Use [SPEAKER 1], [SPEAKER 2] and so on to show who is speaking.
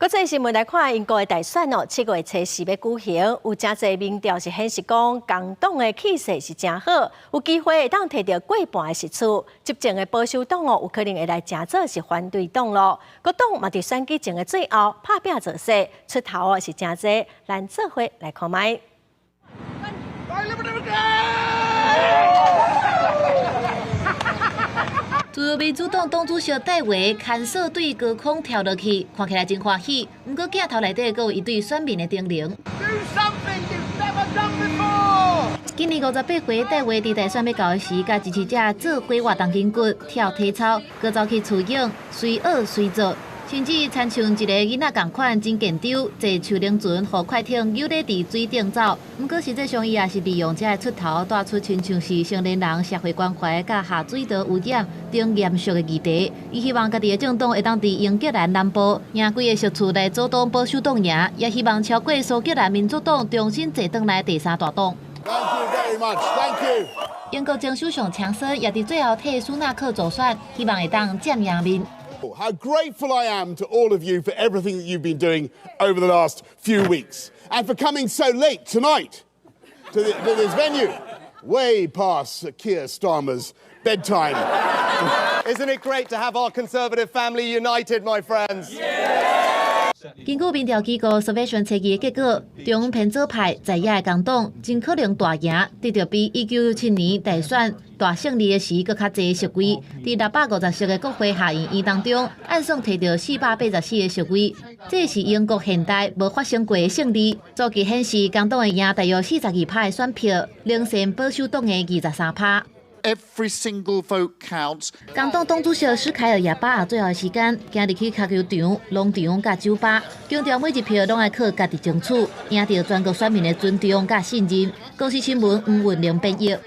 [SPEAKER 1] 國際新聞來看，英國的大選哦，7月初四欲舉行，有誠濟民調是顯示講，工黨的氣勢是誠好，有機會會當提著過半的席次。執政的保守黨哦，有可能會來成做是反對黨囉。各黨嘛佇選舉前的最後拍拚造勢，出頭哦是誠濟，咱做伙來看覓。
[SPEAKER 2] 自由民主黨黨主席戴維牽手對高空跳落去，看起來真歡喜。毋過鏡頭內底閣有一對選民的叮嚀。今年58歲，戴維佇大選欲到的時，佮支持者做伙活動筋骨、跳體操，閣走去跙泳，隨學隨做，甚至親像一個囡仔仝款，真緊張，坐樹奶船予快艇扭咧佇水頂走。毋過實際上，伊也是利用這个出頭，帶出親像是成年人社會關懷佮下水道污染等嚴肅的議題。伊希望家己的政黨會當佇英格蘭南部贏幾个席次來阻擋保守黨贏，也希望超過蘇格蘭民族黨重新坐轉來第三大黨。
[SPEAKER 3] Thank you very much. Thank you.
[SPEAKER 2] 英國前首相強森也佇最後替蘇納克助選，希望會當佔贏面。
[SPEAKER 3] How grateful I am to all of you for everything that you've been doing over the last few weeks and for coming so late tonight to this venue, way past Keir Starmer's bedtime.
[SPEAKER 4] Isn't it great to have our Conservative family united, my friends?
[SPEAKER 2] 根據民調機構 Survation 測試的結果，中偏左派在野的工黨真可能大贏，得著比1997年大選大勝利的時閣較濟席位。佇650席的國會下議院當中，按算提著484個席位，這是英國現代無發生過的勝利。數據顯示，工黨會贏大約42趴的選票，領先保守黨的23趴。
[SPEAKER 5] Every single vote counts。
[SPEAKER 2] 工黨黨主席史凱爾也把握最後的時間，行入去跤球場、農場佮酒吧，強調每一票攏愛靠家己爭取，贏著全國選民的尊重佮信任。公視新聞吳文玲編譯。